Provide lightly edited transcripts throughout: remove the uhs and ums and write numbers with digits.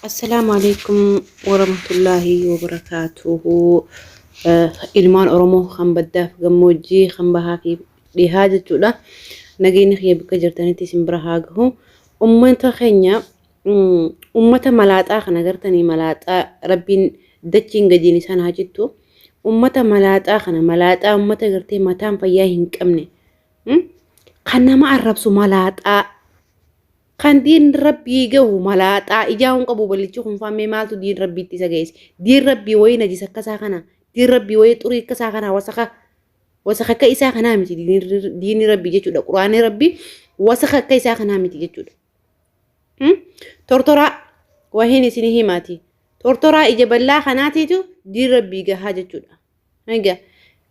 Assalaamu alaikum warahmatullaahi wabarakaatuhu. Ilmaan Oromoo kan baddaaf gammoojjii kan bahaa fi dhihaa jechuudha. Nageenyi kiyya bakka jirtanitti isin bira haa gahu. Ummata keenya ummata malaaxaa kana gartanii malaaxaa rabbiin dachiin gadiin isaan haa jittu. Ummata malaaxaa kana malaaxaa ummata gartee mataan fayyaa hin qabne. Kan nama arrabsu malaaxaa. Kan diin rabbii gahu malaaxaa ijaa hin qabu ballichi kun faamee maaltu diin rabbiitti isa geesse. Diin rabbii wayii najis akkasaa kana. Diin rabbii wayii xurii akkasaa kana wasaka wasaka akka isaa kanaa miti diinni rabbii jechuudha. Quraanni rabbii wasaka akka isaa kanaa miti jechuudha. Tortoraa wahiin isinii himaati. Tortoraa ija bal'aa kanaatiitu diin rabbii gahaa jechuudha. Egaa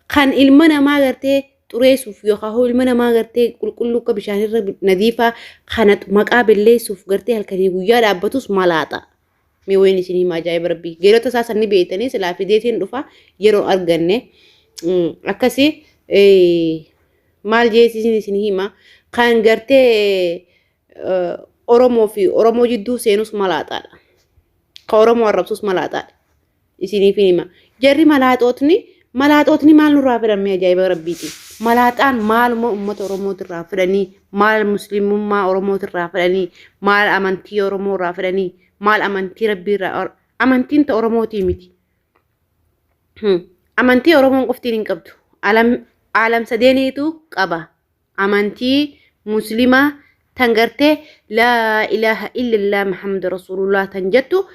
kan ilma namaa gartee xureessuuf yookaan hoo ilma namaa gartee qulqulluu akka bishaanirra nadiifaa kana maqaa balleessuuf gartee halkanii guyyaa dhaabbatus malaaxa. Mee wayin isin hima ajaa'iba rabbii. Geerota isaa sanni beektanii silaa fideetiin dhufa yeroo arganne. Akkasii maal jeesisin isin hima kan gartee Oromoo fi Oromoo jidduu seenus malaaxaadha. Ka Oromoo arrabsus malaaxaadha. Isiniifin hima. Jarri malaaxootni malaaxootni maal nurraa fedhan mee ajaa'iba rabbiiti. Malaaxaan maaluma uummata Oromootirraa fedhanii maal muslimummaa Oromootirraa fedhanii maal amantii Oromoorraa fedhanii maal amantii rabbiirraa amantiin ta Oromootii miti. Amantii Oromoon qoftiin hin qabdu. Alam aalam sadeeniitu qaba. Amantii muslimaa tan gartee laa ilaaha illallah Muhammad Rasulullah tan jettu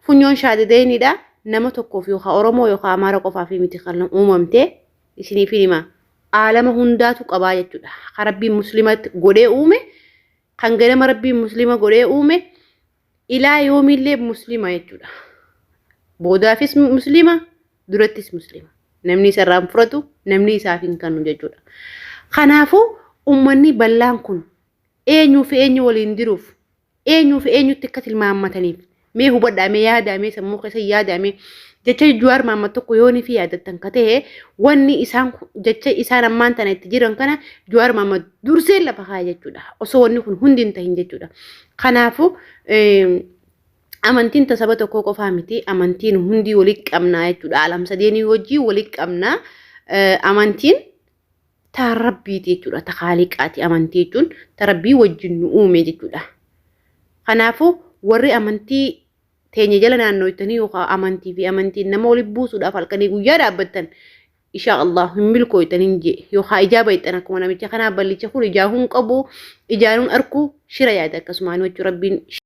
funyoon shaadideynidha. Nama tokkoof yookaan Oromoo yookaan Amaara qofaaf miti kan uumamte isiniif hima. Aalama hundaatu qabaa jechuudha. Kan rabbiin muslimatti godhee uume kan ganama rabbiin muslima godhee uume ilaa yoomillee muslima jechuudha. Boodaafis muslima durattis muslima. Namni isa irraa hin fudhatu namni isaaf hin kennu jechuudha. Kanaafuu uummanni bal'aan kun eenyuu fi eenyu waliin jiruuf eenyuu fi eenyutti akka tilmaammataniif mee hubadhaa mee yaadaa mee sammuu keessa yaadaa mee jecha Jawaar Mahaammad tokko yoo ni fi yaadattan ka ta'e wanni isaan jecha isaan ammaan tana itti jiran kana Jawaar Mahaammad dursee lafa kaa'e jechuudha osoo wanni kun hundi hin tahin jechuudha. Kanaafuu amantiin ta saba tokkoo qofaa miti amantiin hundi walitti qabnaa jechuudha alam sadeenii wajjin walitti qabnaa amantiin ta rabbiiti jechuudha ta kaaliqaati amantii jechuun ta rabbii wajjin nu uume jechuudha. Kanaafuu warri amantii teenya jala naannooytanii yookaan amantii fi amantiin nama walitti buusuudhaaf halkanii guyyaa dhaabbattan insha Allah hin milkooytan hin jee yookaan ijaa bayxan akkuma namicha kanaa ballicha kun ijaa hun qabu ijaanuun arku shira yaada akkasumaan jechuu rabbiin.